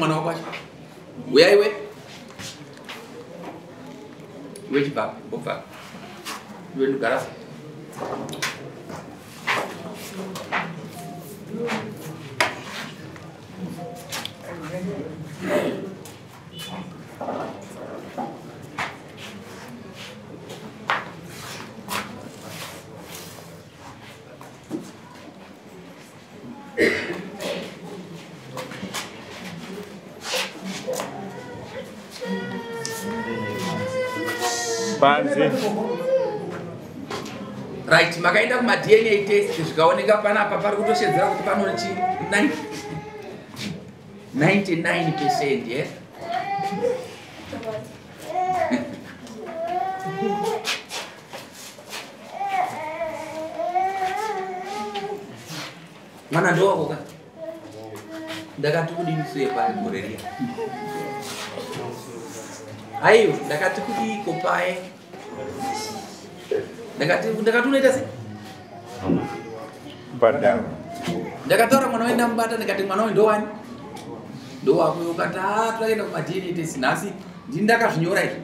mwana wako acho. Uya iwe. Iwe chibaba, mbobva. Iwe ndogara. Panze. Right, makaenda kuma DNA test zvikaoneka panapa pari kutoshedzera kuti pano chi 99% yeah? Mwana ndowako ka? Ndakati kudini suye paye gore riya? Aiwa, ndakati kudiko paye? Ndakati unoita sei? Badala. Ndakataura mwana wenyu ndamubata ndikati mwana wenyu ndowani? Ndowako. Ukati takaenda kuma DNA test nhasi ndini ndakazvinyora izvi.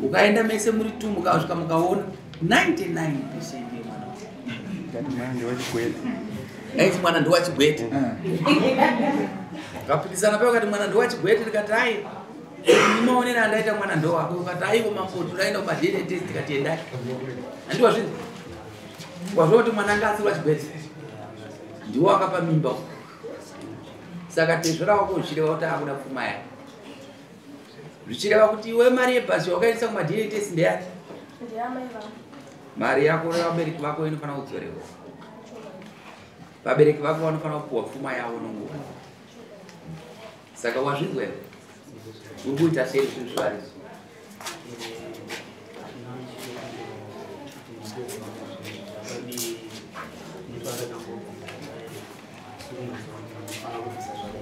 Ukaenda mese muri tu mukasvika mukaona 99% yemwana. Ndati mwana ndewachigwete. Aiti mwana ndewachigwete. Kapikisana paye ukati mwana ndewachigwete ndikati ai maonero andaita mwana ndowako. Ukati aiwo mambo turaenda kuma DNA test tikati endai. Handiwa zvinhu. Wazwa kuti mwana anga asiri wachigwete. Ndiwo akapa mimba. Saka tezvara wako zvichireva kuti akuda pfuma yake. Zvichireva kuti iwe mari yebhasi wakaendesa kuma DNA test ndeyani? Ndeyamai vangu. Mari yako nevabereki vako inofanira kudzorerwa. Vabereki vako vanofanira kupuwa pfuma yavo nonguva. Saka wazvinzwa here? Uri kuita sei zvinhu zvivariso?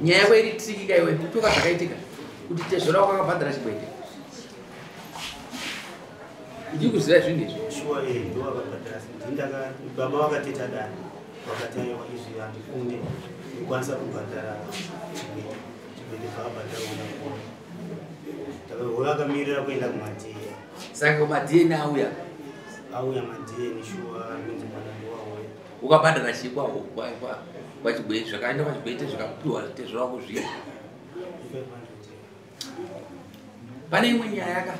Nyaya yako iri tricky ka iwe, kutuka zvakaitika kuti tezvora wako akabhadhara chigwete. Ndiri kuziva zvinhu izvi. Shuwa ndo akabhadhara. Baba vakateta dare. Vakati aiwa izvi handikunde. Ndikwanisa kubhadhara chigwete. Chigwete paabhadhara ndakona. Hoyo akamirira kuenda kumaDNA. Saka kumaDNA auya? Auya maDNA shuwa kunzi mwana ndowahoyo. Ukabhadhara chii kwachigwete? Zvakaenda kwachigwete zvikapiwa tezvora wako zviya. 500. Pane imwe nyaya ka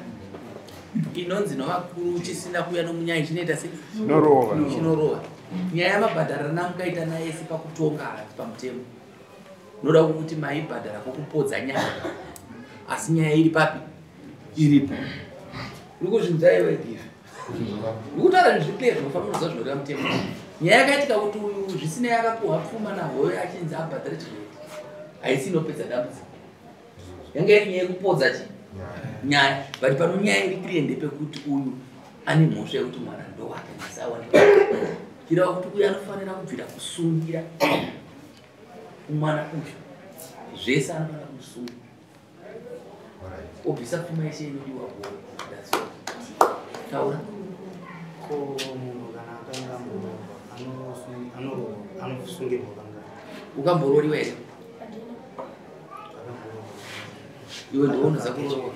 inonzi novakuru chisina kuuya nomunyaya chinoita sei? Chinorova. Chinorova. Nyaya yamabhadharana mukaita naye ese pakutonga pamutemo. Noda kuti maibhadhara kwokupodza nyaya. Asi nyaya iri papi? Iripo. Uri kuzvinzwa iwe Givi? Uri kutaura zvinhu zviclear zvinofanira kuziva zvinoreva mutemo. Nyaya yakaitika kuti uyu zvisinei akapuhwa pfuma nahoyo achinzi abhadhare chigwete. Haisi inopedza dambudziko. Yanga iri nyaya yekupodza chi? Nyaya. But pano nyaya iri clear ndepekuti uyu ane mhosva yekuti mwana ndowake nhasi awanikwa. Chireva kuti uyu anofanira kubvira kusungira kumwana uyu. Zvese anofanira kusunga. Obvisa pfuma yeshe inodiwa kuona. That's all. Taura. Ko munhu kana akanga anosungirwa kangani? Ukambororiwa here? Iwe ndiwe unoza kuroorwa.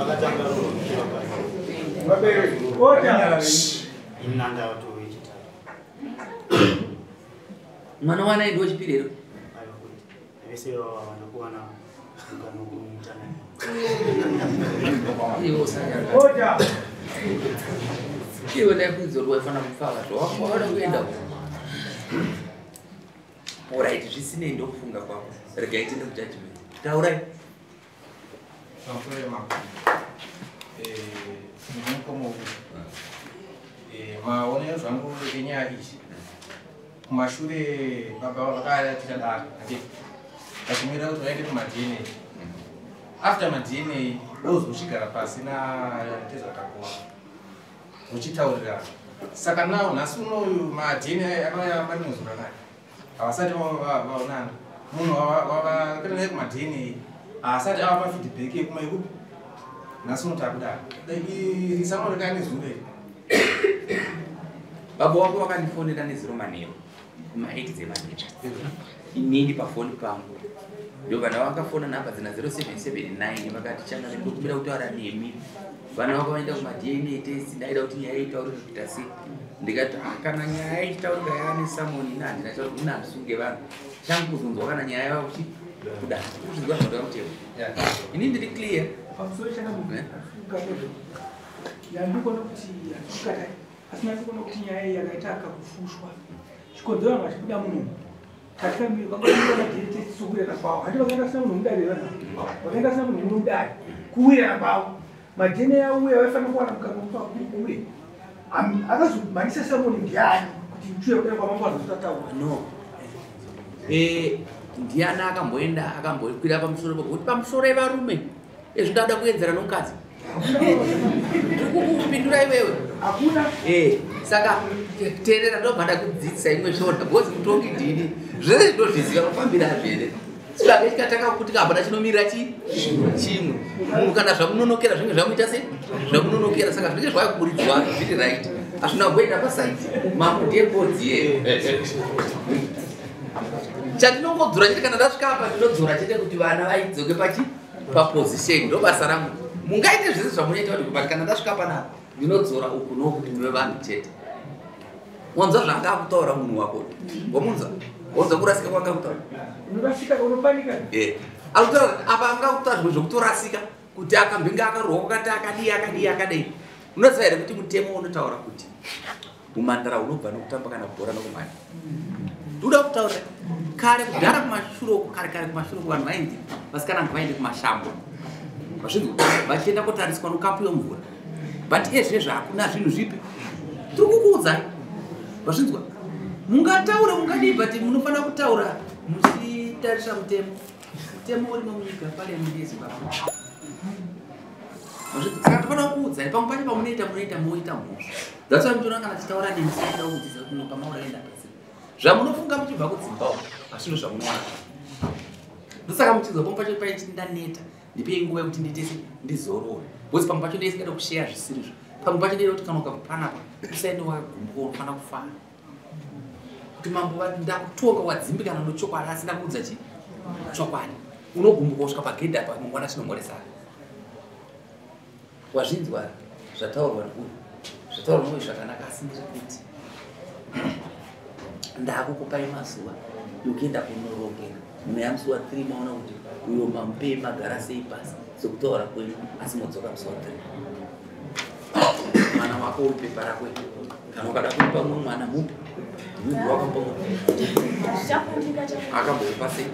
Akatanga inanda watove chitatu. Mwana wana ndiwe chipiri here? Aiwa kwete. Vese vava kuwana mukana wokumuita naye. Iwe usanyara. Iwe ndaikuudza kuti waifanira kupfava zvawako wada kuenda uko. Alright, zvisinei ndokufunga kwako. Regai tiende kujudgment. Taurai. Pamusoro mako. Ndinomukomo. Maonero zvangu enyaya iyi. Kumashure baba vakatita dare, handiti? Vachimira kuti vaende kuma-DNA. After ma-DNA vozochigara pasi natezvatakura. Vochitaurirana. Saka now nhasi unoyu ma-DNA akauya marimwezuro anaya. Havasati vaonana. Munhu wavakaenda naye kuma-DNA haasati avapa feedback yekuma yekupi. Nhasi uno takudaro. Risamuoneka nezuro iri. Baba wako vakandifonera nezuro manheru. Kuma 8 dzemanheru. Inini pafoni pangu. Ndobva vakafona namba dzina 0779 vakati changa ndikumbira kutaura nemi. Vana vako vaenda kuma DNA test, ndaida kuti nyaya itaurike kuita sei. Ndikati kana nyaya ichitaurika yaane samoni ina handina chauri ina handisunge vanhu. Changu kuzonzwa kana nyaya yava kuchi kuda. Kuzvinzwa zvinoda mutemo. Ini ndiri clear. Pamusoro yandikuona kuti handikukatai asi ndandikuona kuti nyaya iyi yakaita kakufushwa. Chikonzero vanhu vachibuda muno tatikamirokuwirirana kwavo handi vakaenda sina munhu mudare vanhu vakaenda sina munhu mudare kuwirirana kwavo madhene auya vaifanira kuwana mukana wekuti akazomhanisa samoni ndiani kuti uchiuya kudai kwamambo azotataura no ndiani akamboenda akambokwira pamusoro pakuti pamusoro evarume ezvi ndada kuenzera nomukadzi ndikukupindura iwewe hakuna. Saka teerera ndobva ndakudzidzisa imwe shona because mutongi ndini zvese ndozviziva kufambira zvene saka chikatanga kuti hapana chinomirira chimwe munhu kana zvamunonokera zvinenge zvamuita sei zvamunonokera saka zvinenge zvakuburidzwa zviri right hazvina kumboenda pasaidi mambo ndepodzi ye chandinongodzora chete kana ndasvika apa ndinodzora chete kuti vana vaidzoke pachi paposition ndo basa rangu. Mungaite zvese zvamunoita kuti but kana ndasvika panapa ndinodzora uku nokuti muve vanhu chete. Wanzwa zvaanga akutaura munhu wako wamunzwa wanzwa kurasika kwanga kutaura unorasika unopanika akutaura apa anga kutaura zvimwe zvokutorasika kuti akambinga akarohwa kwakati akadii akadii akadii. Unoziva here kuti mutemo unotaura kuti umhandara unobva nokutamba kana bhora nokumhanya. Ndoda kutaura kare kudhara kumashure uko kare kare kumashure uko vanhu vainzi vasikana ngavaende kumashambo vazvinzwa vachienda kotariswa nokapu yomvura but ezvezvo hakuna zvinhu zvipi tiri kukuudzai vazvinzwa mungataura mungadii but munofanira kutaura muchitarisa mutemo mutemo urimo munyika parliament yeZimbabwe saka tofanira kukuudzai pamwe pacho pamunoita munoita moita mhosva. That's why muchiona kana tichitaura nemi sikuda kukudzidzisa kuti pamauraenda pasi zvamunofunga muchibva kudzimba uko hazvino zvamunowana. Ndosaka muchinzwa pamwe pacho paiti ndaneta ndipei nguva yekuti ndiite ndizorore because pamwe pacho ndisingada kusheya zvisirizvo pamwe pacho ndida kuti kana ukabva panapa usaende wakagumbuka unofanira kufara kuti mambo ndakutonga wadzimbikana nochokwadi asina kuudza chi chokwadi unogumbuka kusvika pagedhi apa mangwana chinomhoresana. Wazvinzwa zvataurwa neuyu zvataurwa neuyu zvakanaka asi ndiri kuti ndakukupai mazuva yokuenda kunorongera munoya musi wa 3 maona kuti uyo mamupei magara sei pasi sokutaura kwenyu asi modzoka musi wa 3 mwana wako uri pepa rako kana ukada kumupa mumwe mwana mupe munhu wakamupa mumwe akambokupa sei.